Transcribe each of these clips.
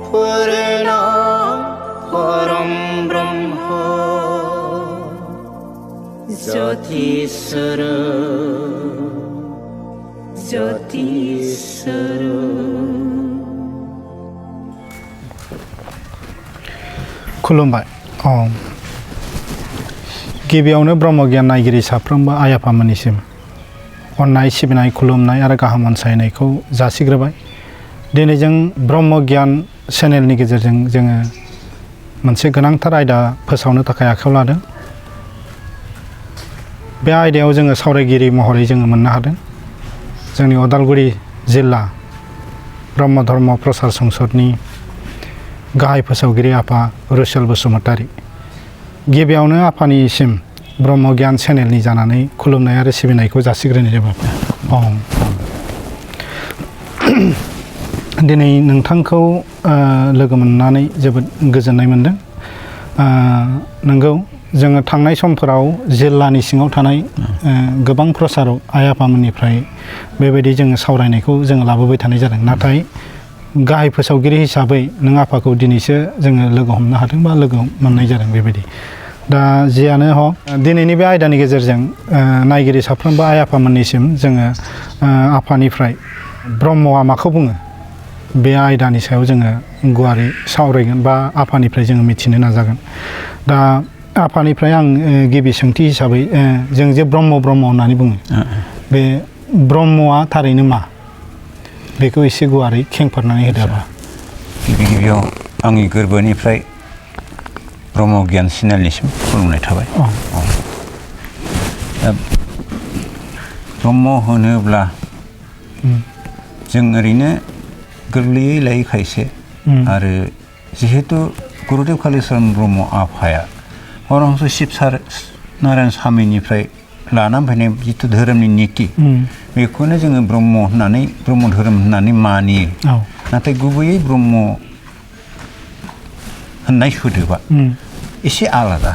पूर्णा परम ब्रह्म ज्योतिस्वर खुलुमबाय गिबियावनो ब्रह्म गियान नायगिरि साफ्रोमबो आइ आफामोननिसिम अननाय सिबिनाय खुलुमनाय आरो गाहाम अनसायनायखौ जासिग्रोबाय। दिनै जों ब्रह्म गियान चेनेलनि गेजेरजों जोङो मोनसे गोनांथार आयदा फोसावनो थाखाय आखायाव लादों। बे आयदायाव जोङो सावरायगिरि महरै जोङो मोननो हादों जोंनि उदालगुरि जिल्ला ब्रह्म धर्म प्रसार संसदनि गाहाय फोसावगिरि आफा रुसेल बसुमतारी। गिबियावनो आफानिसिम ब्रह्म गियान चेनेलनि जानानै खुलुमनाय आरो सिबिनायखौ जासिग्रोनाय जाबाय। दिनै नोंथांखौ लोगो मोननानै जोबोद गोजोननाय मोनदों। नंगौ जोङो थांनाय समफोराव जिल्लानि सिङाव थानाय गोबां प्रसारक आइ आफामोननिफ्राय बेबायदि जोङो सावरायनायखौ जोङो लाबोबाय थानाय जादों। नाथाय गाहाय फोसावगिरि हिसाबै नों आफाखौ दिनैसो जोङो लोगो हमनो हादों बा लोगो मोननाय जादों बेबायदि। दा जियानो हक दिनैनि बे आयदानि गेजेरजों नायगिरि साफ्रोमबो आइ आफामोननिसिम जोङो आफानिफ्राय ब्रह्मआ माखौ बुङो बे आयदानि सायाव जोङो गुवारै सावरायगोन बा आफानिफ्राय जोङो मिथिनो नाजागोन। दा आफानिफ्राय आं गिबि सोंथि हिसाबै जों जे ब्रह्म होननानै बुङो बे ब्रह्मआ थारैनो मा बेखौ एसे गुवारै खेंफोरनानै होदो आफा। गिबियाव आंनि गोरबोनिफ्राय ब्रह्म गियान चेनेलनिसिम खुलुमनाय थाबाय। दा ब्रह्म होनोब्ला जों ओरैनो गोरलैयै लायो खायसे आरो जिहेतु गुरुदेव कालिचरन ब्रह्म आफाया परमहंस शिब नारायण स्वामीनिफ्राय लानानै फैनाय जिथु धोरोमनि निति बेखौनो जोङो ब्रह्म धोरोम होननानै मानियो। नाथाय गुबैयै ब्रह्म होननाय सोदोबा एसे आलादा।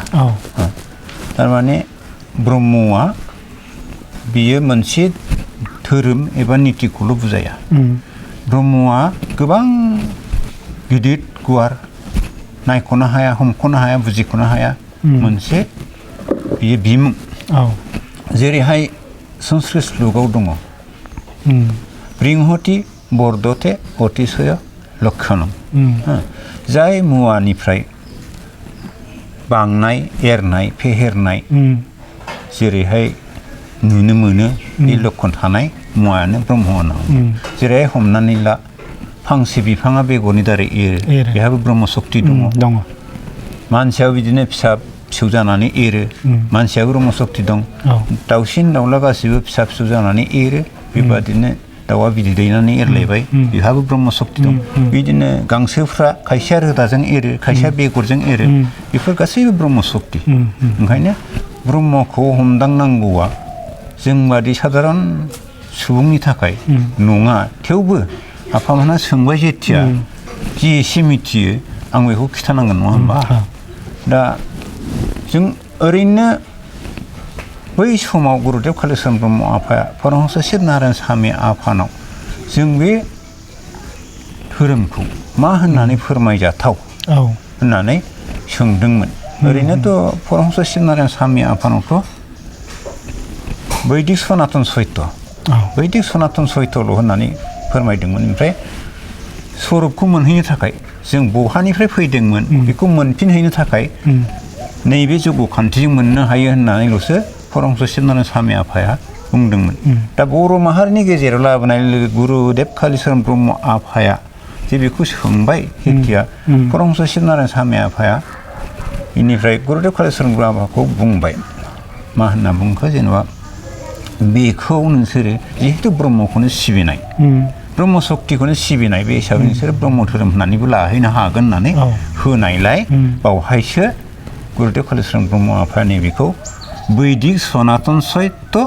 थारमाने ब्रह्मआ बियो मोनसे धोरोम एबा नितिखौल' बुजाया। ब्रह्मआ गोबां गिदिर गुवार नायख'नो हाया हमख'नो हाया बुजिख'नो हाया मोनसे बियो बिमुं। जेरैहाय संस्कृत श्लोकआव दङ ब्रिंहति बर्धते अतिशय लक्षणम। जाय मुवानिफ्राय बांनाय एरनाय फेहेरनाय जेरैहाय नुनो मोनो बे लक्षण थानाय मुवायानो ब्रह्म होननांगौ। जेरैहाय हमनानै ला फांसे बिफाङा बेगरनि दारै एरो बेहाबो ब्रह्म सक्ति दङ। मानसियाबो बिदिनो फिसा फिसौ जानानै एरो मानसियाबो ब्रह्म सक्ति दं। दाउसिन दाउला गासिबो फिसा फिसौ जानानै एरो बेबादिनो दाउआ बिदै दैनानै एरलायबाय बेहाबो ब्रह्म सक्ति दं। बिदिनो गांसोफ्रा खायसेया रोदाजों एरो खायसेया बेगरजों एरो बेफोर गासैबो ब्रह्म सक्ति। ओंखायनो ब्रह्मखौ हमदांनांगौआ जोंबादि साधारन सुबुंनि थाखाय नङा। थेवबो आफामोनहा सोंबाय जेथिया जि एसे मिथियो आं बेखौ खिथानांगोन नङा होमबा। दा जों ओरैनो बै समाव गुरुदेव कालिचरन ब्रह्म आफाया परमहंस शिब नारायण स्वामी आफानाव जों बे धोरोमखौ मा होननानै फोरमायजाथाव होननानै सोंदोंमोन। ओरैनोथ' परमहंस शिब नारायण स्वामी आफानावथ' बैदिक सनातन सयतल' होननानै फोरमायदोंमोन। ओमफ्राय स्वरुपखौ मोनहैनो थाखाय जों बहानिफ्राय फैदोंमोन बेखौ मोनफिनहैनो थाखाय नैबे जग खान्थिजों मोननो हायो होननानैल'सो परमहंस शिब नारायण स्वामी आफाया बुंदोंमोन। दा बर' माहारिनि गेजेराव लाबोनाय लोगो गुरुदेव कालिचरन ब्रह्म आफाया जे बेखौ सोंबाय जेथिया परमहंस शिब नारायण स्वामी आफाया बेनिफ्राय गुरुदेव कालिचरन ब्रह्म आफाखौ बुंबाय मा होनना बुंखो जेनेबा बेखौ नोंसोरो जिहेतु ब्रह्मखौनो सिबिनाय ब्रह्म सक्तिखौनो सिबिनाय बे हिसाबै नोंसोरो ब्रह्म धोरोम होननानैबो लाहैनो हागोन होननानै होनायलाय बावहायसो गुरुदेव कालिचरन ब्रह्म आफाया बेखौ बैदिक सनातन सत्य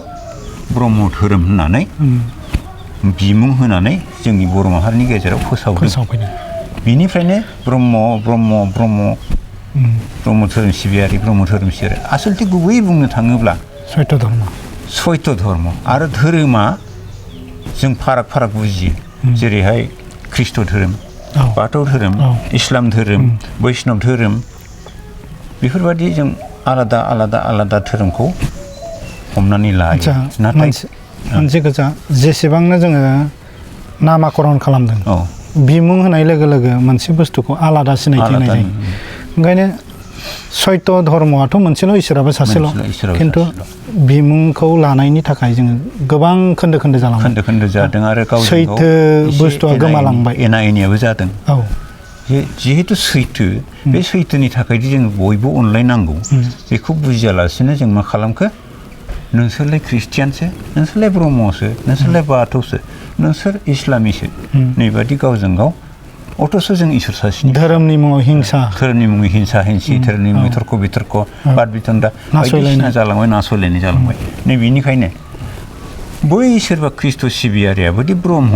ब्रह्म धोरोम होननानै बिमुं होनानै जोंनि बर' माहारिनि गेजेराव फोसावदों। बिनिफ्रायनो ब्रह्म धोरोम सिबियारि ब्रह्म धोरोम सिबियारि आसलथे गुबैयै बुंनो थाङोब्ला सयत धर्म आरो धोरोमा जों फाराग बुजियो। जेरैहाय ख्रिष्ट धोरोम औ बाथौ धोरोम औ इस्लाम धोरोम बैष्णब धोरोम बेफोरबायदि जों आलादा आलादा आलादा धोरोमखौ हमनानै लायो आदसा नाथाय मोनसे खोथा जेसेबांनो जोङो नामाकरन खालामदों औ बिमुं होनाय लोगो लोगो मोनसे बुस्थुखौ आलादा सिनायथि होनाय आलादा जायो ओंखायनो सैत धर्मआथ' मोनसेल' इसोराबो सासेल' मोनसेल' इसोराबो खिन्थु बिमुंखौ लानायनि थाखाय जोङो गोबां खोन्दो खोन्दो जालांबाय खोन्दो खोन्दो जादों आरो गावजों गाव सैथो एसे बुस्थुआ गोमालांबाय एना एनियाबो जादों औ जिहेतु सैथो बे सैथोनि थाखायदि जों बयबो अनलायनांगौ बेखौ बुजियालासिनो जों मा खालामखो नोंसोरलाय ख्रिस्टियानसो नोंसोरलाय ब्रह्मसो नोंसोरलाय बाथौसो नोंसोर इस्लामिसो नैबादि गावजों गाव अथ'स' जों इसोर सासेनि धोरोमनि मुङाव हिंसा धोरोमनि मुङै हिंसा हिंसि धोरोमनि मुङै थर्क बितर्क बाद बितन्दा बायदिसिना जालांबाय नासयलायनाय जालांबाय नै बेनिखायनो बै सोरबा ख्रिस्ट' सिबियारियाबोदि ब्रह्म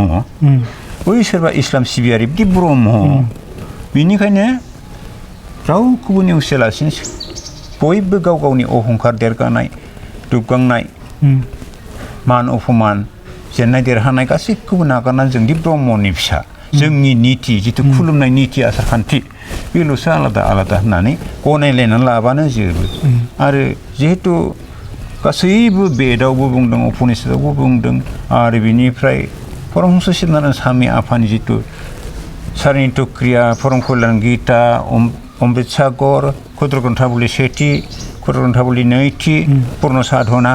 बै सोरबा इस्लाम सिबियारि बिदि ब्रह्म बेनिखायनो रावखौबो नेवसियालासिनो बयबो गाव गावनि अहंखार देरगानाय दुबगांनाय मान अपमान जेननाय देरहानाय गासैखौबो नागारनानै जोंदि ब्रह्मनि फिसा जोंनि निति जिथु खुलुमनाय निति आसार खान्थि बेल'सो आलादा आलादा होननानै गनायलायनानै लाबानो जोबो आरो जिहेतु गासैबो बेदावबो बुंदों उपनिषदावबो बुंदों आरो बिनिफ्राय परमहंस शिबनारायण स्वामी आफानि जिथु सारिनित क्रिया परम कल्याण गीता अमृत सागर क्षुद्र ग्रन्थावली सेथि क्षुद्र ग्रन्थावली नैथि पुर्ण साधना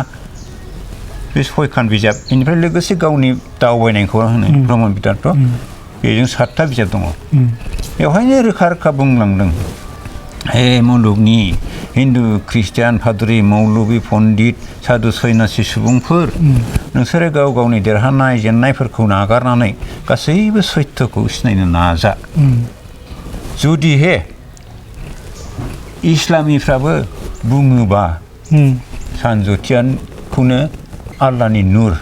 बे सयखान बिजाब बेनिफ्राय लोगोसे गावनि दावबायनायखौ होनो ब्रह्म बिदान्त बेजों 7था बिजाब दङ बेवहायनो रोखा रोखा बुंलांदों हे मुलुगनि हिन्दु ख्रिस्टियान पाद्रि मौलबि पण्डित साधु सन्यासि सुबुंफोर नोंसोरो गाव गावनि देरहानाय जेननायफोरखौ नागारनानै गासैबो सैथोखौ सिनायनो नाजा जुदिहे इस्लामिफ्राबो बुङोबा सानजोथियाखौनो आल्लाहनि नुर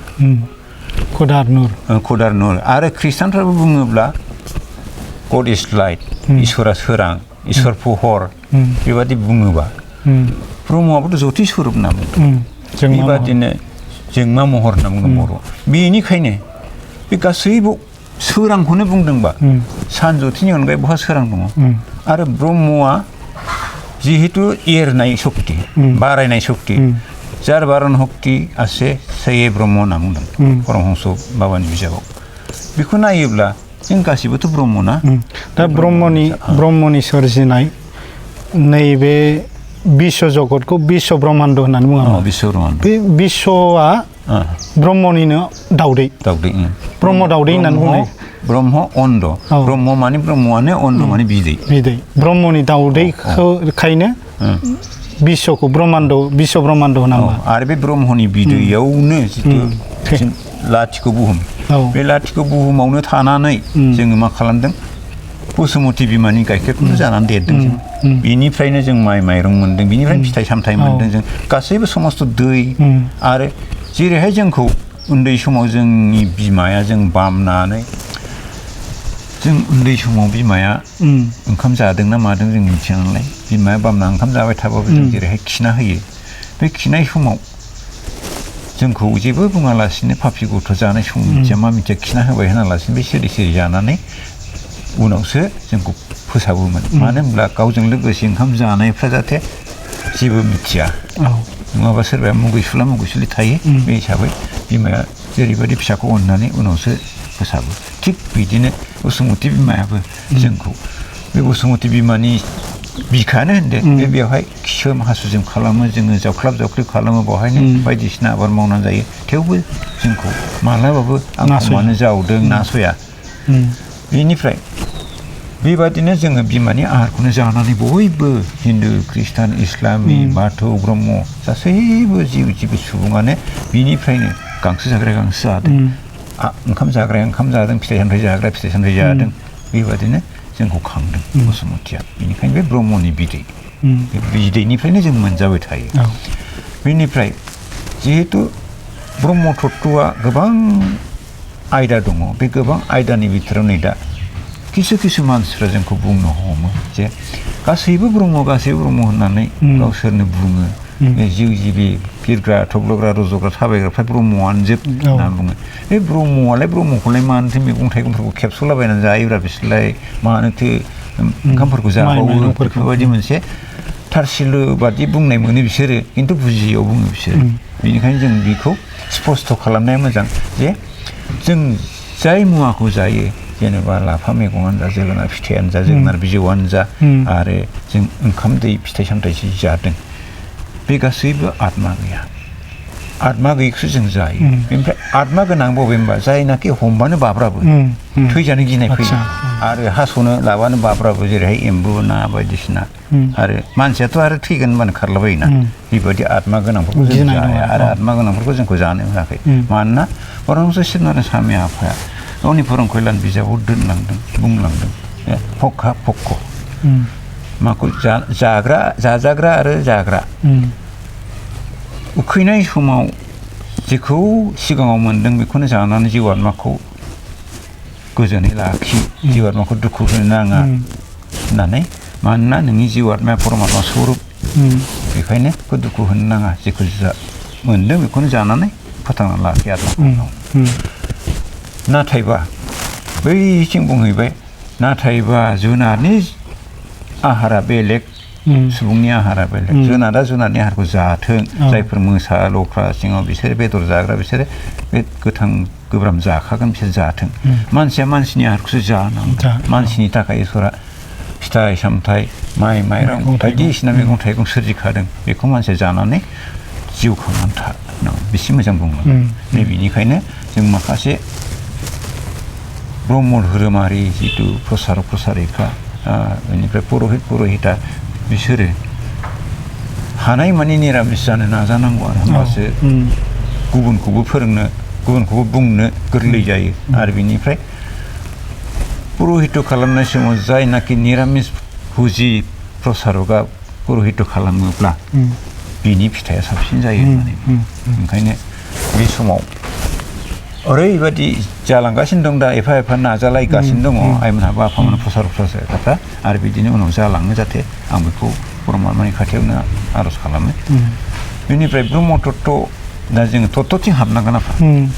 खुदार नुर आरो ख्रिस्टानफ्राबो बुङोब्ला गड इज लाइट इसोरा सोरां इसोर फहर बेबादि बुङोबा ब्रह्मआबोथ' ज्योति स्वरूप होनना बुंदों बेबादिनो जोंमा महर होनना बुंदों बर' बेनिखायनो बे गासैबो सोरांखौनो बुंदोंबा सानजोथिनि अनगायै बहा सोरां दङ आरो ब्रह्मआ जिहेतु एरनाय सक्ति बारायनाय सक्ति जार बारन शक्ति आसे सये ब्रह्म होनना बुंदों परमहंस बाबानि बिजाबाव बेखौ नायोब्ला जों गासिबोथ' ब्रह्म ना दा ब्रह्मनि सोरजिनाय नैबे बिश्व जगतखौ बिश्व ब्रह्माण्ड होननानै बुङो बिश्व ब्रह्माण्ड बे बिश्वआ ब्रह्मनिनो दाउदै ब्रह्म दाउदै होननानै बुंनाय ब्रह्म अन्द ब्रह्म माने ब्रह्मआनो अन्द माने बिदै ब्रह्मनि दाउदैखायनो बिश्वखौ बिश्व ब्रह्माण्ड होनना बुङो आरो बे ब्रह्मनि बिदैयावनो जिथु लाथिख' बुहुम बे लाथिख' बुहुमावनो थानानै जोङो मा खालामदों बसुमति बिमानि गाइखेरखौनो जानानै देरदों जों बेनिफ्रायनो जों माइ माइरं मोन्दों बेनिफ्रायनो फिथाइ सामथाइ मोन्दों जों गासैबो समस्त दै आरो जेरैहाय जोंखौ उन्दै समाव जोंनि बिमाया जों बामनानै जों उन्दै समाव बिमाया ओंखाम जादोंना मादों जों मिथिया नालाय बिमाया बामना ओंखाम जाबाय थाबाबो जों जेरैहाय खिना होयो बे खिनाय समाव जोंखौ जेबो बुङालासिनो पापि गथ' जानाय समाव मिथिया मा मिथिया खिना होबाय होनालासिनो बे सिरि सिरि जानानै उनावसो जोंखौ फोसाबोमोन मानो होनब्ला गावजों लोगोसे ओंखाम जानायफ्रा जाहाथे जेबो मिथिया नङाबा सोरबाया मुगैसुलि थायो बे हिसाबै बिमाया जेरैबायदि फिसाखौ अननानै उनावसो फोसाबो थिग बिदिनो बसुमति बिमायाबो जोंखौ बे बसुमति बिमानि बिखानो होनदों बेवहाय खिसोम हासुजों खालामो जोङो जावख्लाब खालामो बेवहायनो बायदिसिना आबाद मावनानै जायो थेवबो जोंखौ मालाबाबो आंखौमानो जावदों नासया बेनिफ्राय बेबादिनो जोङो बिमानि आहारखौनो जानानै बयबो हिन्दु ख्रिस्टान इस्लामि बाथौ ब्रह्म गासैबो जिबि सुबुङानो बिनिफ्रायनो गांसो जाग्राया गांसो जादों ओंखाम जाग्राया ओंखाम जादों फिथाइ सामथाइ जाग्राया फिथाइ सामथाइ जादों बेबादिनो जोंखौ खांदों बसुमतिया बेनिखायनो बे ब्रह्मनि बिदै बे बिदैनिफ्रायनो जों मोनजाबाय थायो बेनिफ्राय जिहेतु ब्रह्म तत्त्वआ गोबां आयदा दङ बे गोबां आयदानि बिथोराव नै दा किसु मानसिफ्रा जोंखौ बुंनो हमो जे गासैबो ब्रह्म होननानै गावसोरनो बुङो बे जिउ जिबि बिरग्रा थब्लग्रा रज'ग्रा थाबायग्राफ्रा ब्रह्मआनो जोब होनना बुङो बे ब्रह्मआलाय ब्रह्मखौलाय मानोथो मैगं थाइगंफोरखौ खेबस'लाबायनानै जायोब्रा बिसोरलाय मानोथो ओंखामफोरखौ जाबावो बेफोरबायदि मोनसे थारसिलो बादि बुंनाय मोनो बिसोरो खिन्थु बुजियाव बुङो बिसोरो बेनिखायनो जों बेखौ स्पस्त' खालामनाया मोजां जे जों जाय मुवाखौ जायो जेनेबा लाफा मैगङानो जा जोगोनार फिथाइयानो जा जोगोनार बिजौआनो जा आरो जों ओंखाम दै फिथाइ सामथाइ जादों बे गासैबो आत्मा गैया आत्मा गैयैखौसो जों जायो बेनिफ्राय आत्मा गोनां बबे होनबा जायनाखि हमबानो बाब्राबो थैजानो गिनाय फैयो आरो हास'नो लाबानो बाब्राबो जेरैहाय एम्बु ना बायदिसिना आरो मानसियाथ' आरो थैगोन होनबानो खारलाबायोना बेबायदि आत्मा गोनांफोरखौ जों जाया आरो आत्मा गोनांफोरखौ जोंखौ जानो होआखै मानोना परमहंस शिबनाथ स्वामी आफाया गावनि फोरोंखैलान बिजाबाव दोनलांदों बुंलांदों फक्का फक्क माखौ जाग्रा जाजाग्रा आरो जाग्रा उखैनाय समाव जेखौ सिगाङाव मोनदों बेखौनो जानानै जिउ आत्माखौ गोजोनै लाखि जिउ आत्माखौ दुखु होनो नाङा होननानै मानोना नोंनि जिउ आत्माया परमात्मा स्वरुप बेखायनो बेखौ दुखु होनो नाङा जेखौ मोनदों बेखौनो जानानै फोथांना लाखि आत्माखौ नाथायबा बैथिं बुंहैबाय नाथायबा जुनारनि आहारा बेलेग सुबुंनि आहारा बेलेग जुनारा जुनारनि आहारखौ जाथों जायफोर मोसा लख्रा सिङाव बिसोरो बेदर जाग्रा बिसोरो बे गोथां गोब्राब जाखागोन बिसोर जाथों मानसिया मानसिनि आहारखौसो जानांगौ मानसिनि थाखाय इसोरा फिथाइ सामथाइ माइ माइरं बायदिसिना मैगं थाइगं सोरजिखादों बेखौ मानसिया जानानै जिउ खांनानै थानांगौ बेसे मोजां बुंलां बेनिखायनो जों माखासे ब्रह्म धोरोमारि जिथु प्रसारक प्रसारिका बेनिफ्राय पुरहिता बिसोरो हानाय मानि निरामिस जानो नाजानांगौ आरो होमबासो गुबुनखौबो फोरोंनो गुबुनखौबो बुंनो गोरलै जायो आरो बिनिफ्राय पुरहित खालामनाय समाव जायनाखि निरामिस भुजि प्रसारकआ पुरहित खालामोब्ला बिनि फिथाइया साबसिन जायो होननानै ओंखायनो बे समाव ओरैबायदि जालांगासिनो दं दा एफा एफा नाजालायगासिनो दङ आइमोनहाबो आफामोनहा प्रसारकफ्रा आरो बिदिनो उनाव जालाङो जाहाथे आं बेखौ परमात्मानि खाथियावनो आर'ज खालामो बेनिफ्राय ब्रह्म तत्व दा जोङो तत्वथिं हाबनांगोन आफा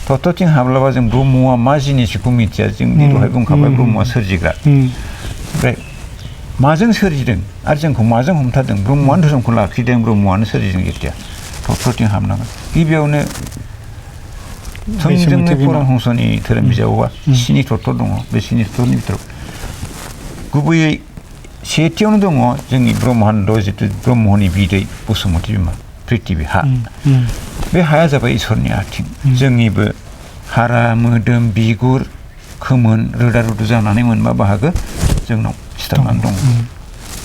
तत्वथिं हाब्लाबा जों ब्रह्मआ मा जिनिस बेखौ मिथिया जोंनि दहाय बुंखाबाय ब्रह्मआ सोरजिग्रा ओमफ्राय माजों सोरजिदों आरो जोंखौ माजों हमथादों ब्रह्मआनो धोरोमखौ लाखिदों ब्रह्मआनो सोरजिदों जेथिया तत्वथिं हाबनांगोन गिबियावनो थोंजोंनो परमहंसनि धोरोम बिजाबा 7 तत्व दङ बे 7 तत्वनि बिथोराव गुबैयै सेथियावनो दङ जोंनि ब्रह्माण्ड जिथु ब्रह्मनि बिदै बसुमति बिमा प्रिथिबि हा बे हाया जाबाय इसोरनि आथिं जोंनिबो हारा मोदोम बिगुर खोमोन रोदा रुदु जानानै मोनबा बाहागो जोंनाव सिथाबनानै दङ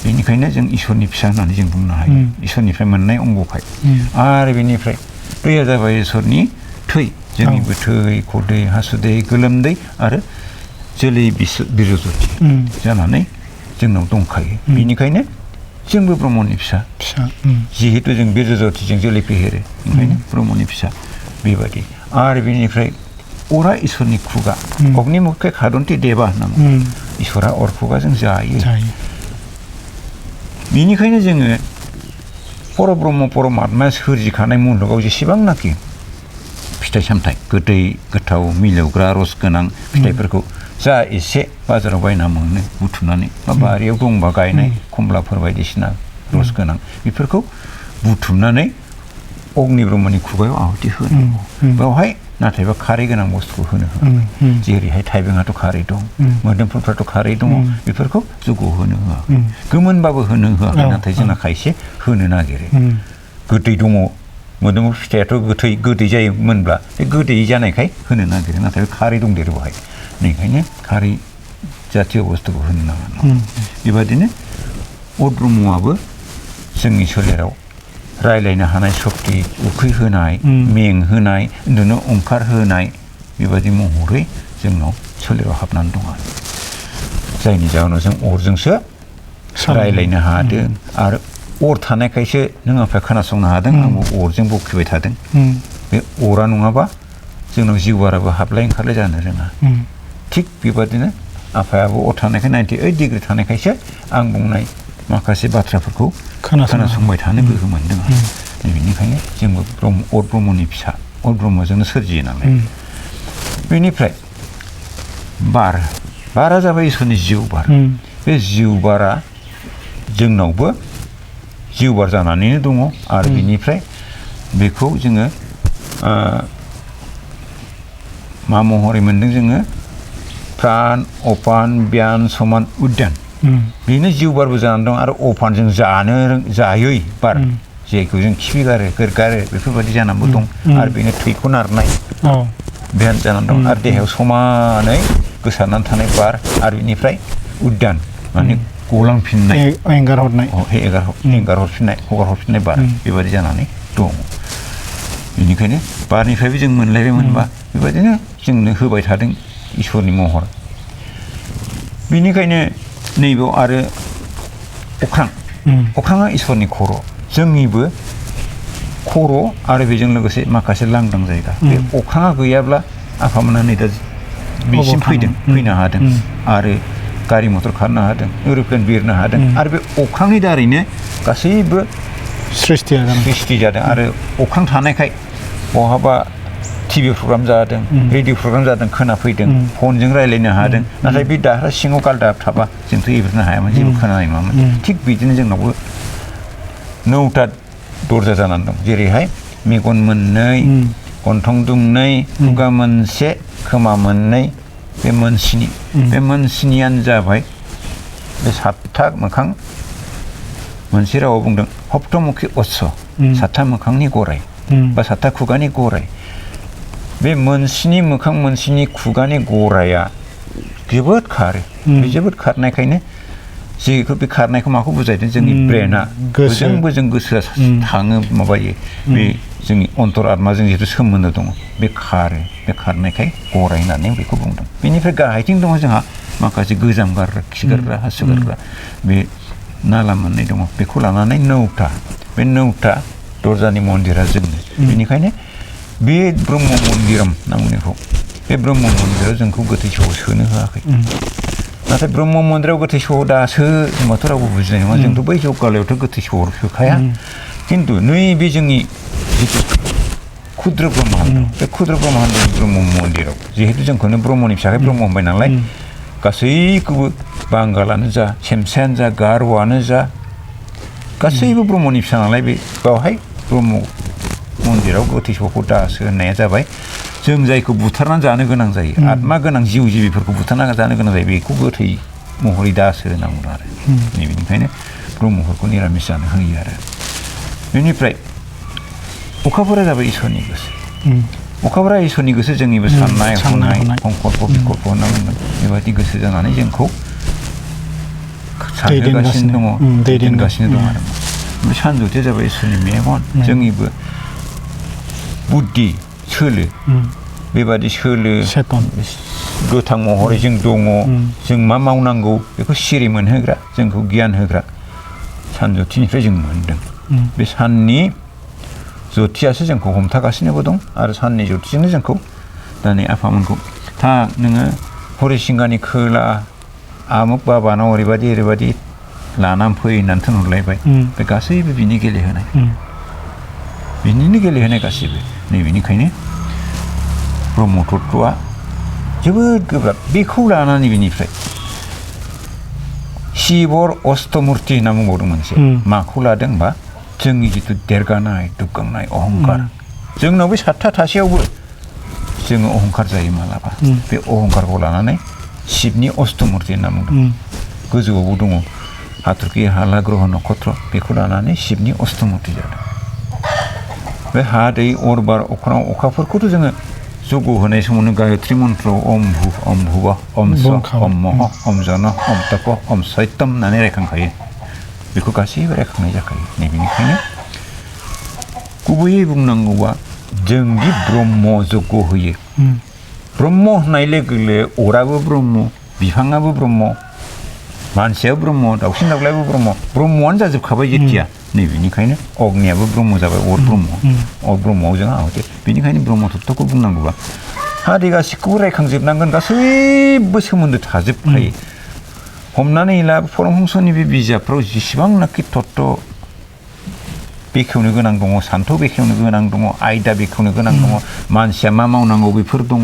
बेनिखायनो जों इसोरनि फिसा होननानै जों बुंनो हायो इसोरनिफ्राय मोननाय अंगखाय आरो बेनिफ्राय दैया जाबाय इसोरनि थै जोंनिबो थै खदै हासुदै गोलोमदै आरो जोलै बिरजति जानानै जोंनाव दंखायो बेनिखायनो जोंबो ब्रह्मनि फिसा जिहेतु जों बिरजतिजों जोलै फेहेरो ओंखायनो ब्रह्मनि फिसा बेबायदि आरो बेनिफ्राय अरा इसोरनि खुगा अग्निमुखे खादन्ति देबा होनना बुङो इसोरा अर खुगाजों जायो बेनिखायनो जोङो परब्रह्म परमात्माया सोरजिखानाय मुलुगाव जेसेबांनाखि फिथाइ सामथाइ गोदै गोथाव मिलौग्रा रस गोनां फिथाइफोरखौ जा एसे बाजाराव बायना मोनो बुथुमनानै बा बारियाव दंबा गायनाय खमलाफोर बायदिसिना रस गोनां बेफोरखौ बुथुमनानै अग्नि ब्रह्मनि खुगायाव आहुति होनांगौ बेवहाय नाथायबा खारै गोनां बुस्थुखौ होनो होआ जेरैहाय थाइबेंआथ' खारै दं मोदोमफुलफ्राथ' खारै दङ बेफोरखौ जग' होनो होआ गोमोनबाबो होनो होआखै नाथाय जोंना खायसे होनो नागिरो गोदै दङ मोदोमफुल फिथाइयाथ' गोदै जायोमोनब्ला बे गोदै जानायखाय होनो नागिरो नाथाय खारै दंदेरो बेवहाय बेनिखायनो खारै जातीय बुस्थुखौ होनो नाङा बेबादिनो अद ब्रह्मआबो जोंनि सोलेराव रायलायनो हानाय सक्ति उखैहोनाय मेंहोनाय उन्दुनो ओंखार होनाय बेबादि महरै जोंनाव सोलेराव हाबनानै दं आरो जायनि जाहोनाव जों अरजोंसो रायलायनो हादों आरो अर थानायखायसो नों आफाया खोनासंनो हादों आंबो अरजों बखिबाय थादों बे अरा नङाबा जोंनाव जिउ बाराबो हाबलाय ओंखारलाय जानो रोङा थिग बेबादिनो आफायाबो अर थानायखाय 98 डिग्रि थानायखायसो आं बुंनाय माखासे बाथ्राफोरखौ खोनासंबाय थानो गोहो मोनदों बेनिखायनो जोंबो अर ब्रह्मनि फिसा अर ब्रह्मजोंनो सोरजियो नालाय बेनिफ्राय बारा जाबाय इसोरनि जिउ बार बे जिउ बारा जोंनावबो जिउ बार जानानैनो दङ आरो बेनिफ्राय बेखौ जोङो मा महरै मोनदों जोङो प्राण अपान ब्यान समान उद्यान बेनो जिउ बारबो जानानै दं आरो अपानजों जायै बार जेखौ जों खिफिगारो गोरगारो बेफोरबायदि जानानैबो दं आरो बेनो थैखौ नारनाय ब्यान जानानै दं आरो देहायाव समानै गोसारनानै थानाय बार आरो बेनिफ्राय उद्यान माने गलांफिननाय एंगार हरफिननाय बार बेबायदि जानानै दं बेनिखायनो बारनिफ्रायबो जों मोनलायबायमोनबा बेबायदिनो जोंनो होबाय थादों इसोरनि महर बेनिखायनो नैबेयाव आरो अख्राङा इसोरनि खर' जोंनिबो खर' आरो बेजों लोगोसे माखासे लांदां जायगा बे अख्राङा गैयाब्ला आफामोनहा नै दा बेसिम फैनो हादों आरो गारि मटर खारनो हादों एर'प्लेन बिरनो हादों आरो बे अख्रांनि दारैनो गासैबो सृष्टि जादों आरो अख्रां थानायखाय बहाबा टिभि प्रग्राम जादों रेडिअ प्रग्राम जादों खोनाफैदों फनजों रायज्लायनो हादों नाथाय बे दाह्रा सिङाव गालदाब थाबा जोंथ' एब्रेनो हायामोन जेबो खोनानाय नङामोन थिग बिदिनो जोंनावबो 9टा दरजा जानानै दं जेरैहाय मेगन मोननै गन्थं दोंनै खुगा मोनसे खोमा मोननै बे मोनस्नियानो जाबाय बे 7था मोखां मोनसे रावाव बुंदों हप्तमुखि अश्व 7था मोखांनि गराय बा 7था खुगानि गराय बे मोनस्नि मोखां मोनस्नि खुगानि गराया जोबोद खारो बे जोबोद खारनायखायनो जेखौ बे खारनायखौ माखौ बुजायदों जोंनि ब्रेना बोजों गोसोआ थाङो माबायो बे जोंनि अन्तर आत्माजों जिहेतु सोमोन्दो दङ बे खारो बे खारनायखाय गराय होननानै बेखौ बुंदों बेनिफ्राय गाहायथिं दङ जोंहा माखासे गोजाम गारग्रा खिगारग्रा हासुगारग्रा बे नाला मोननै दङ बेखौ लानानै 9टा बे 9टा दरजानि मन्दिरा जोंनो बेनिखायनो बे ब्रह्म मन्दिरम होनना बुंनायखौ बे ब्रह्म मन्दिराव जोंखौ गोथै सहआव सोनो होआखै नाथाय ब्रह्म मन्दिराव गोथै सहआव दासो होनबाथ' रावबो बुजिनाय नङा जोंथ' बै जौगालायावथ' गोथै सहआव सोखाया खिन्थु नैबे जोंनि जिथु क्षुद्र ब्रह्माण्ड बे क्षुद्र ब्रह्माण्डनि ब्रह्म मन्दिराव जिहेतु जोंखौनो ब्रह्मनि फिसाखाय ब्रह्म होनबाय नालाय गासैखौबो बांगालानो जा सेमसायानो जा गार'आनो जा गासैबो ब्रह्मनि फिसा नालाय बे बेवहाय ब्रह्म मन्दिराव गोथै सहखौ दासो होननाया जाबाय जों जायखौ बुथारनानै जानो गोनां जायो आत्मा गोनां जिउ जिबिफोरखौ बुथारना जानो गोनां जायो बेखौ गोथै महरै दासो होनांगौ आरो बेनिखायनो ब्रह्मफोरखौ निरामिस जानो होयो आरो बेनिफ्राय अखाफोरा जाबाय इसोरनि गोसो अखाफोरा इसोरनि गोसो जोंनिबो साननाय हनाय संकल्प बिकल्प होनना बुंगोन बेबायदि गोसो जानानै जोंखौ दैदेनगासिनो दङ आरो बे सानजौथिया जाबाय इसोरनि मेगन जोंनिबो बुद्धि सोलो बेबादि सोलो गोथां महरै जों दङ जों मा मावनांगौ बेखौ सिरि मोनहोग्रा जोंखौ गियान होग्रा सानजौथिनिफ्राय जों मोनदों बे साननि ज्योतियासो जोंखौ हमथागासिनोबो दं आरो साननि ज्योतिजोंनो जोंखौ दानि आफामोनखौ था नोङो हरिसिंगानि खोला आमुक बाबानाव ओरैबायदि लानानै फै होननानै थिनहरलायबाय बे गासैबो बिनि गेलेहोनाय बिनिनो गेलेहोनाय गासैबो नैबेनिखायनो ब्रह्म तत्वआ जोबोद गोब्राब बेखौ लानानै बेनिफ्राय शिबर अष्टमुर्ति होनना बुंबावदों मोनसे माखौ लादों होनबा जोंनि जिथु देरगानाय दुग्गांनाय अहंकार जोंनाव बे 7था थासेयावबो जोङो अहंकार जायो मालाबा बे अहंकारखौ लानानै शिबनि अष्टमुर्ति होनना बुंदों गोजौआवबो दङ हाथरखि हाला ग्रह नक्षत्र बेखौ लानानै शिबनि अष्टमुर्ति जादों बे हा दै अर बार अख्रां अखाफोरखौथ' जोङो जग होनाय समावनो गायत्री मन्त्रआव ओम भु ओम भुवा ओम स ओम मह ओम जन ओम तप ओम सैतम होननानै रायखांखायो बेखौ गासैबो रायखांनाय जाखायो नैबेनिखायनो गुबैयै बुंनांगौआ जोंदि ब्रह्म जग होयो ब्रह्म होननाय लोगो लोगो अराबो ब्रह्म बिफाङाबो ब्रह्म मानसियाबो ब्रह्म दाउसिन दाउलायाबो ब्रह्मआनो जाजोबखाबाय जेथिया नैबेनिखायनो अग्नियाबो ब्रह्म जाबाय अर ब्रह्मआव जों आहुति बेनिखायनो ब्रह्म तत्वखौ बुंनांगौबा हा दै गासैखौबो रायखांजोबनांगोन गासैबो सोमोन्दो थाजोबखायो हमनानै ला परमहंसनि बे बिजाबफ्राव जेसेबांनाखि तत्व बेखेवनो गोनां दङ सान्थौ बेखेवनो गोनां दङ आयदा बेखेवनो गोनां दङ मानसिया मा मावनांगौ बेफोर दङ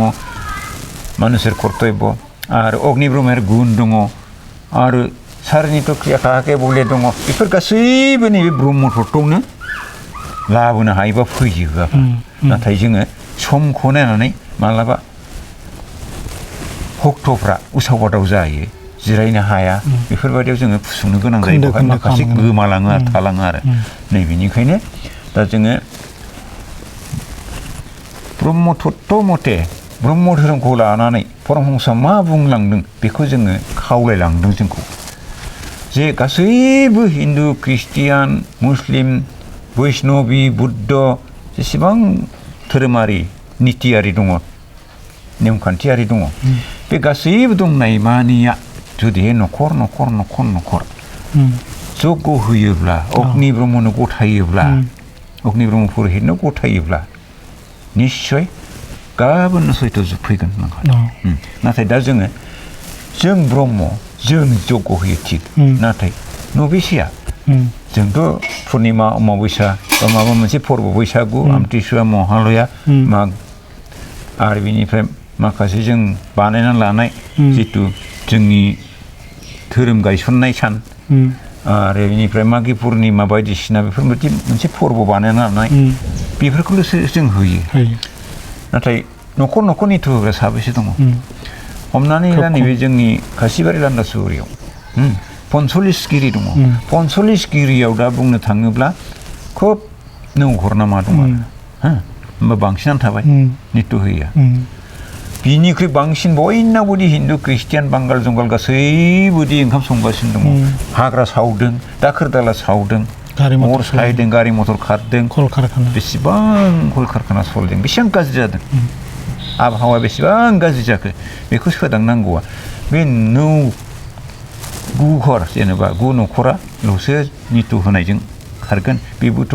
मानुषेर कर्तब्य आरो अग्नि ब्रह्मर गुन दङ आरो सारनित क्रिया काहाके बले दङ बेफोर गासैबो नैबे ब्रह्म तत्त्वआवनो लाबोनो हायोबा फैयोबा नाथाय जोङो समखौ नायनानै मालाबा भक्तफ्रा उसाव बादाव जायो जिरायनो हाया बेफोरबायदियाव जोङो फुसंनो गोनां जायो बेवहाय माखासे गोमालाङो आरो थालाङो आरो नैबेनिखायनो दा जोङो ब्रह्म तत्त्व मथे ब्रह्म धोरोमखौ लानानै परमहंसआ मा बुंलांदों बेखौ जोङो खावलायलांदों जोंखौ जे गासैबो हिन्दु ख्रिस्टियान मुस्लिम बैष्णबी बुद्ध जेसेबां धोरोमारि नितियारि दङ नेमखान्थियारि दङ बे गासैबो दंनाय मानिया जुदि न'खर जग्य होयोब्ला अग्नि ब्रह्मनो गथायोब्ला अग्नि ब्रह्म पुरहितनो गथायोब्ला निश्चय गाबोननो सयथ' जुग फैगोन नाथाय दा जों ब्रह्म जों जग्य होयो थिग नाथाय नबेसेया जोंथ' पुर्निमा अमाबैसा बा माबा मोनसे फोरबो बैसागु आमथिसुवा महालया माग आरो बिनिफ्राय माखासे जों बानायनानै लानाय जितु जोंनि धोरोम गायसननाय सान आरो बिनिफ्राय मागि पुर्निमा बायदिसिना बेफोरबायदि मोनसे फोरबो बानायनानै लानाय बेफोरखौल'सो जों होयो नाथाय न'खर निथ' होग्रा साबेसे दङ हमनानै ला नैबे जोंनि खासिबारि लान्दासुरियाव 45 गिरि दङ 45 गिरियाव दा बुंनो थाङोब्ला खोब नौघर मा दङ होमबा बांसिनानो थाबाय नित्य होया बिनिख्रुइ बांसिन बयनावबोदि हिन्दु ख्रिस्टियान बांगाल जंगाल गासैबोदि ओंखाम संगासिनो दङ हाग्रा सावदों दाखोर दाला सावदों अर सायदों गारि मथर खारदों बेसेबां कलकारखाना सलिदों बेसेबां गाज्रि जादों आबहावा बेसेबां गाज्रि जाखो बेखौ सोदांनांगौआ बे गु घर जेनेबा गु न'खराल'सो नित्य होनायजों खारगोन बेबोथ'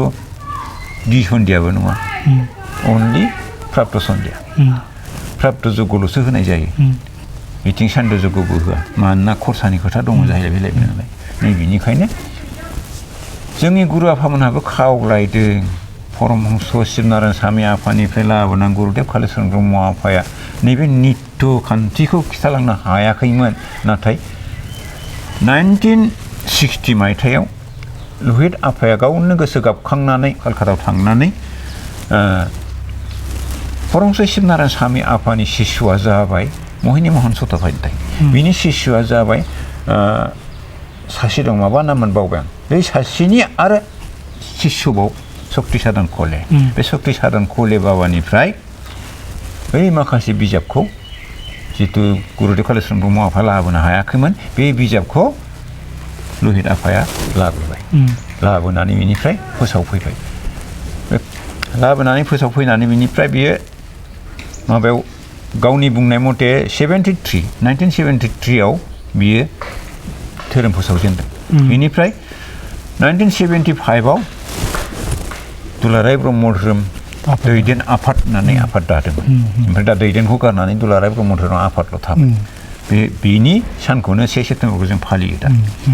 दिसन्दियाबो नङा अनलि प्राप्त सन्दिया प्राप्त जग्यल'सो होनाय जायो बिथिं सान्द जग्यबो होआ मानोना खरसानि खोथा दङ जाहैबाय नालाय नैबेनिखायनो जोंनि गुरु आफामोनहाबो खावलायदों परमहंस शिबनारायण स्वामी आफानिफ्राय लाबोनां गुरुदेव कालिचरन ब्रह्म आफाया नैबे नित्य खान्थिखौ खिथालांनो हायाखैमोन नाथाय 1960 मायथाइयाव लहित आफाया गावनो गोसो गाबखांनानै कलकातायाव थांनानै परमहंस शिबनारायण स्वामी आफानि शिष्यआ जाबाय महिनी महन चट्ट'पाध्याय बिनि शिष्यआ जाबाय सासे दं माबा नाममोन बावबाय आं बे सासेनि आरो शिष्यबाव शक्ति साधन कले बे शक्ति साधन कले बाबानिफ्राय बै माखासे बिजाबखौ जितु गुरुदेव कालिचरन ब्रह्म आफा लाबोनो हायाखैमोन बे बिजाबखौ लहित आफाया लाबोबाय लाबोनानै बिनिफ्राय फोसावफैबाय लाबोनानै फोसावफैनानै बिनिफ्राय बियो माबायाव गावनि बुंनाय मथे 1973 आव बियो धोरोम फोसावजेनदों बिनिफ्राय 1975 आव दुलाराय ब्रह्म धोरोम दैदेन आफाद होननानै आफाद दादोंमोन ओमफ्राय दा दैदेनखौ गारनानै दुलाराय ब्रह्म धोरोम आफादल' थाबाय बेनि सानखौनो 1 सेप्तेम्बरखौ जों फालियो दा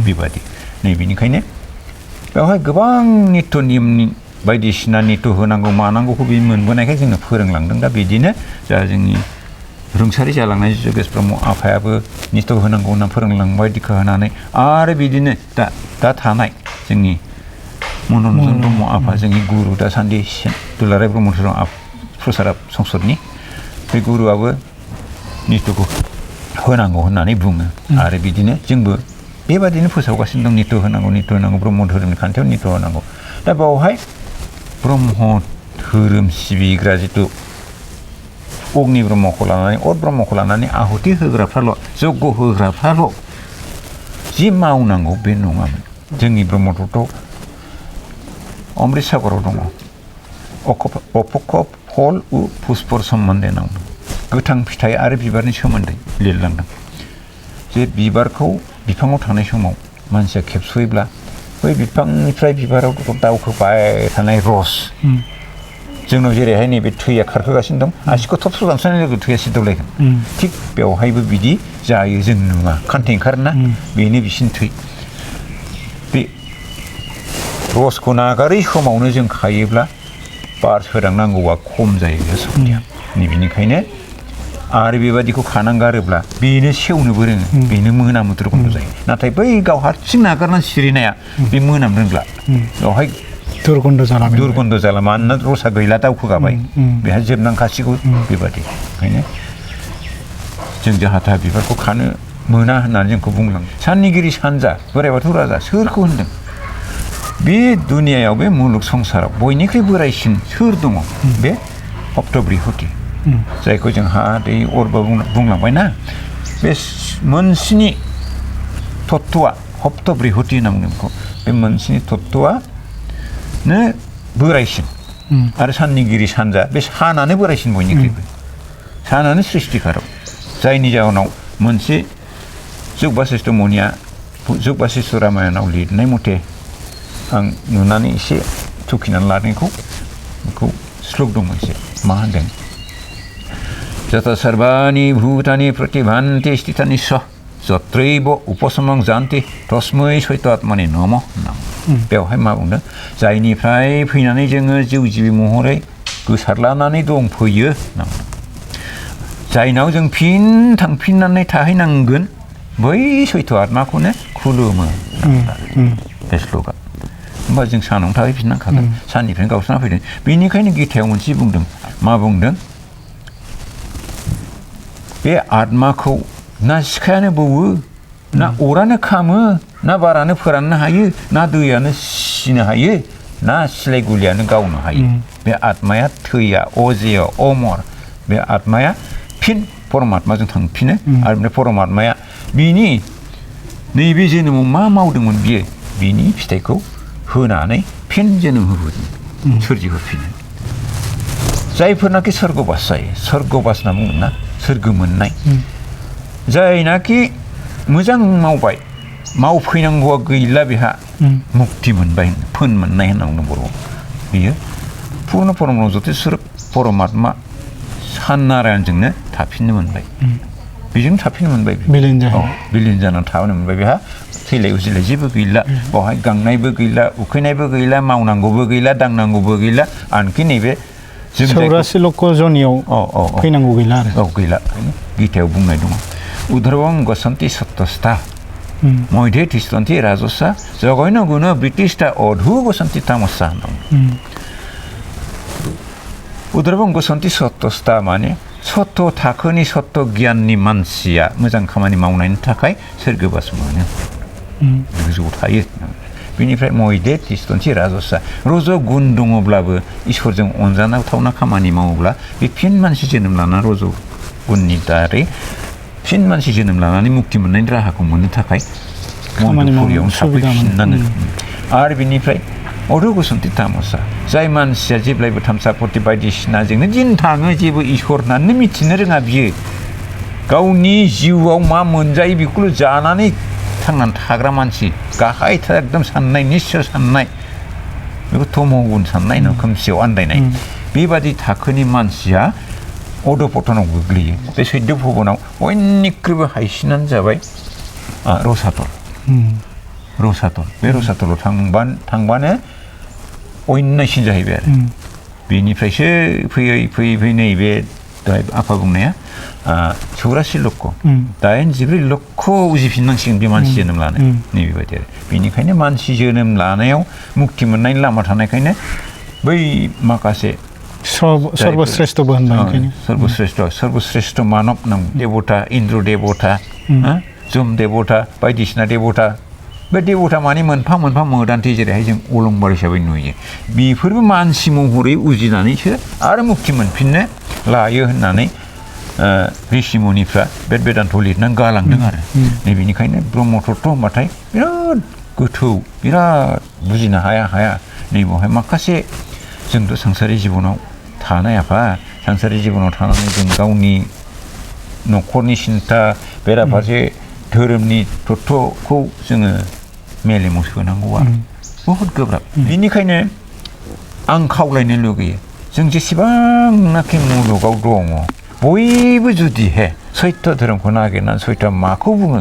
बेबादि नैबेनिखायनो बेवहाय गोबां नित्य नियमनि बायदिसिना नित्य होनांगौ मानांगौखौ बे मोनबोनायखाय जोंनो फोरोंलांदों दा बिदिनो जा जोंनि रुंसारि जालांनाय जगेश ब्रह्म आफायाबो नित्य होनांगौ होनना फोरोंलांबाय दिखा होनानै आरो बिदिनो दा थानाय जोंनि मनरन्जन ब्रह्म आफा जोंनि गुरु दासान्दि दुलाराय ब्रह्म धोरोम प्रसारक संसदनि बे गुरुआबो नित्यखौ होनांगौ होननानै बुङो आरो बिदिनो जोंबो बेबादिनो फोसावगासिनो दं नित्य होनांगौ ब्रह्म धोरोमनि खान्थियाव नित्य होनांगौ दा बावहाय ब्रह्म धोरोम सिबिग्रा जितु अग्नि ब्रह्मखौ लानानै अर ब्रह्मखौ लानानै आहुति होग्राफ्राल' जग्य होग्राफ्राल' जि मावनांगौ बे नङामोन जोंनि ब्रह्म तत्त्वआव अमृत सागराव दङ अपक्ष फल उ पुष्पर सम्बन्धे नाम गोथां फिथाइ आरो बिबारनि सोमोन्दै लिरलांदों जे बिबारखौ बिफाङाव थानाय समाव मानसिया खेबस'योब्ला बै बिफांनिफ्राय बिबाराव दावखोबाय थानाय रस जोंनाव जेरैहाय नैबे थैया खारखोगासिनो दं आसिखौ थबस्र' दानस्रांनाय लोगो थैया सिदावलायगोन थिग बेवहायबो बिदि जायो जों नुवा खान्थि ओंखारोना बेनो बिसिनि थै बे रसखौ नागारै समावनो जों खायोब्ला बार सोदांनांगौआ खम जायो सक्तिया बेनिखायनो आरो बेबादिखौ खानांगारोब्ला बेनो सेवनोबो रोङो बेनो मोनामो दुर्गन्ध जायो नाथाय बै गाव हारसिं नागारनानै सिरिनाया बे मोनाम रोंला बेवहाय दुर्गन्ध जाला मानोना रसा गैला दावखोगाबाय बेहा जोबनांखासिगौ बेबादि ओंखायनो जों जाहाथा बिबारखौ खानो मोना होननानै जोंखौ बुंलाङो साननिगिरि सानजा बोराइ बाथौ राजा सोरखौ होनदों बे दुनियायाव बे मुलुग संसाराव बयनिख्रुइ बोराइसिन सोर दङ बे हप्तबृहति जायखौ जों हा दै अरबो बुंलांबायना बे मोनस्नि तत्त्वआ हप्तबृहति होनना बुङो बेखौ बे मोनस्नि तत्त्वआनो बोराइसिन आरो साननिगिरि सानजा बे सानानो बोराइसिन बयनिख्रुइबो सानानो सृष्टिकारक जायनि जाहोनाव मोनसे जुग बासिष्ठ मुनिया जुग बासिष्ठ रामायणाव लिरनाय मथे आं नुनानै एसे थुखिनानै लानायखौ बेखौ श्लोक दङ एसे मा होनदों जत सर्वाणि भूतानि प्रतिभान्ति स्थितानि स जत्रैव उपशमं जानति तस्मै सैतात्मने नमः होनना बेवहाय मा बुंदों जायनिफ्राय फैनानै जोङो जिउ जिबि महरै गोसारलानानै दंफैयो होनना बुंदों जायनाव जों फिन थांफिननानै थाहैनांगोन बै सैथ' आत्माखौनो खुलुमो बे श्लोकआ होमबा जों सानावनो थाहैफिननांखागोन साननिफ्रायनो गावस्राना फैदों बेनिखायनो गीतायाव मोनसे बुंदों मा बुंदों बे आत्माखौ ना सिखायानो बौवो ना अरानो खामो ना बारानो फोराननो हायो ना दैयानो सिनो हायो ना सिलाय गुलियानो गावनो हायो बे आत्माया थैया अजेय अमर बे आत्माया फिन परमात्माजों थांफिनो आरो बे परमात्माया बिनि नैबे जोनोमाव मा मावदोंमोन बियो बिनि फिथाइखौ होनानै फिन जोनोम होफिनो सोरजिहोफिनो जायफोरनाखि सोर्गबास जायो सोर्गबास होनना बुङो ना सोर्गो मोननाय जायनाखि मोजां मावबाय मावफैनांगौआ गैला बेहा मुक्ति मोनबाय फोन मोननाय होनना बुंदों बर'आव बियो पुर्ण परम जतेश्वर परमात्मा साननारायणजोंनो थाफिननो मोनबाय बेजों थाफिननो मोनबाय बिलिन जानानै थाबोनो मोनबाय बेहा थैलाय उजिलाय जेबो गैला बावहाय गांनायबो गैला उखैनायबो गैला मावनांगौबो गैला दांनांगौबो गैला आनखि नैबे 84 लक्ष जनियाव फैनांगौ गैला आरो गैला गीतायाव बुंनाय दङ उद्धरवं गसन्ति सत्तस्था मध्य तिष्ठन्ति राजसा जगैन गुण ब्रिटिष्ठा अधु गसन्ति तामसा उद्धरवं गसन्ति सत्तस्था माने सत्त थाखोनि सत्त गियाननि मानसिया मोजां खामानि मावनायनि थाखाय सोर्गोबास मोनो गोजौआव थायो बेनिफ्राय मयदे तिष्ठन्ति राजसा रज गुन दङब्लाबो इसोरजों अनजाथावना खामानि मावोब्ला बे फिन मानसि जोनोम लाना रज गुननि दारै फिन मानसि जोनोम लानानै मुक्ति मोननायनि राहाखौ मोननो थाखाय मन्दपुरियावनो थाफैफिननाङो आरो बेनिफ्राय अधु गसन्ति तामसा जाय मानसिया जेब्लायबो थामसाफथि बायदिसिनाजोंनो दिन थाङो जेबो इसोर होननानै मिथिनो रोङा बियो गावनि जिउआव मा मोनजायो बेखौल' जानानै थांनानै थाग्रा मानसि गाहायथार एकदम साननाय निस्सय साननाय बेखौ तम'गुन साननाय ना खोमसियाव आन्दायनाय बेबादि थाखोनि मानसिया अधपतनाव गोग्लैयो बे सैद्य भबनाव बयनिख्रुइबो हायसिनानो जाबाय रसातल बे रसातलाव थांबानो अयनायसिन जाहैबाय आरो बेनिफ्रायसो फैयै नैबे दहाय आफा बुंनाया 84 लक्ष 84 लक्ष उजिफिननांसिगोन बे मानसि जोनोम लानो नैबेबायदि आरो बेनिखायनो मानसि जोनोम लानायाव मुक्ति मोननायनि लामा थानायखायनो बै माखासे सर्वश्रेष्ठबो होनबाय सर्वश्रेष्ठ मानब नाम देवता इन्द्र देवता जम देवता बायदिसिना देवता बे देवता माने मोनफा मोनफा मोदान्थि जेरैहाय जों अलंबार हिसाबै नुयो बेफोरबो मानसि महरै उजिनानैसो आरो मुक्ति मोनफिननो लायो होननानै ऋषिमुनिफ्रा बेदान्त लिरनानै गालांदों आरो नैबेनिखायनो ब्रह्म तत्त्व होनबाथाय बिराद गोथौ बिराद बुजिनो हाया नैबावहाय माखासे जोंथ' संसारि जिबनाव थानाय आफा संसारि जिबनाव थानानै जों गावनि न'खरनि सिन्था बेराफारसे धोरोमनि तत्त्वखौ जोङो मेलेमाव सोनांगौआ बहुद गोब्राब बेनिखायनो आं खावलायनो लुगैयो जों जेसेबांनाखि मुलुगाव दङ बयबो जुदिहे सैत्य धोरोमखौ नागिरनानै सैत्य माखौ बुङो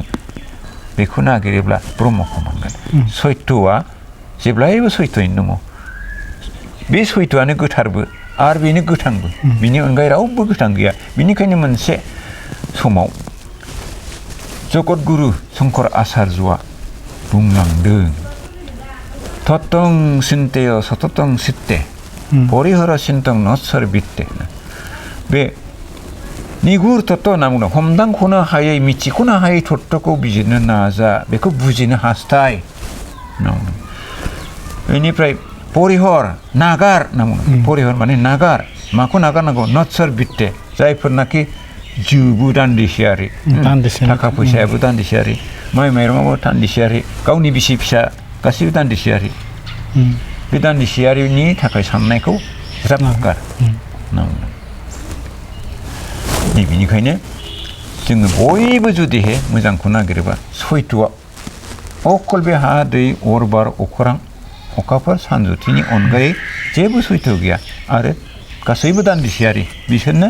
बेखौ नागिरोब्ला ब्रह्मखौ मोनगोन सैत्यआ जेब्लायबो सैथोयैनो दङ बे सैथोआनो गोथारबो आरो बेनो गोथांबो बिनि अनगायै रावबो गोथां गैया बिनिखायनो मोनसे समाव जगतगुरु शंकर आचार्यआ बुंलांदों तत्तं सिन्तेय सततं सित्ते परिहर सिन्तं नत्सर बित्ते बे निगुर तत्व होनना बुंदों हमदांख'नो हायै मिथिख'नो हायै तत्वखौ बिजिरनो नाजा बेखौ बुजिनो हास्थाय होनना बुंदों बेनिफ्राय परिहर नागार होनना बुंदों परिहर माने नागार माखौ नागारनांगौ नत्सर बित्ते जायफोरनाखि जिउबो दान्दिसेयारि थाखा फैसायाबो दान्दिसेयारि माइ माइरङाबो दान्दिसेयारि गावनि बिसि फिसा गासैबो दान्दिसेयारि बे दान्दिसेयारिनि थाखाय साननायखौ ज्राब गार होनना बुंदों बेनिखायनो जोङो बयबो जुदिहे मोजांखौ नागिरोबा सैथोआ अकल बे हा दै अर बार अख्रां अखाफोर सानजुथिनि अनगायै जेबो सैथो गैया आरो गासैबो दान्दिसेयारि बिसोरनो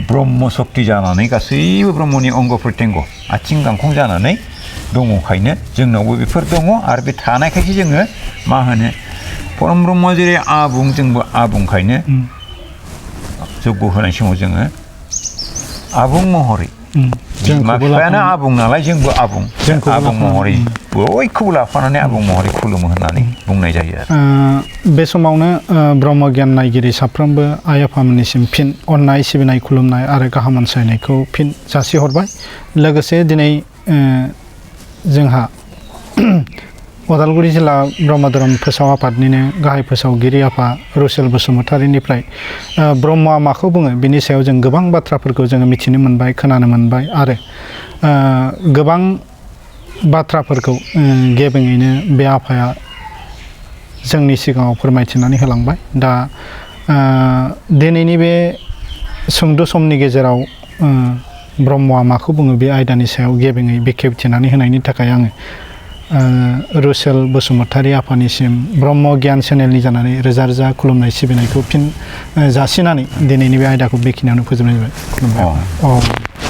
ब्रह्म शक्ति जानानै गासैबो ब्रह्मनि अंग प्रत्यंग आथिं गांखं जानानै दङखायनो जोंनावबो बेफोर दङ आरो बे थानायखायसो जोङो मा होनो परम ब्रह्म जेरै आबुं जोंबो आबुंखायनो जग्य होनाय समाव जोङो आबुं महरै बिमा बिफायानो आबुं नालाय जोंबो आबुं आबुं महरै बयखौबो लाफानानै आबुं महरै खुलुमो होननानै बुंनाय जायो आरो बे समावनो ब्रह्म गियान नायगिरि साफ्रोमबो आइ आफामोननिसिम फिन अननाय सिबिनाय खुलुमनाय आरो गाहाम हामलायनायखौ फिन जासिहरबाय लोगोसे दिनै जोंहा उदालगुरि जिल्ला ब्रह्म धोरोम फोसाव आफादनिनो गाहाय फोसावगिरि आफा रुसेल बसुमतारीनिफ्राय ब्रह्मआ माखौ बुङो बिनि सायाव जों गोबां बाथ्राफोरखौ जोङो मिथिनो मोनबाय खोनानो मोनबाय आरो गोबां बाथ्राफोरखौ गेबेङैनो बे आफाया जोंनि सिगाङाव फोरमायथिनानै होलांबाय दा दिनैनि बे सुंद' समनि गेजेराव ब्रह्मआ माखौ बुङो बे आयदानि सायाव गेबेङै बेखेवथिनानै होनायनि थाखाय आङो रुसेल बसुमतारी आफानिसिम ब्रह्म गियान चेनेलनि जानानै रोजा रोजा खुलुमनाय सिबिनायखौ फिन जासिनानै दिनैनि बे आयदाखौ बेखिनियावनो फोजोबनाय जाबाय खुलुमबाय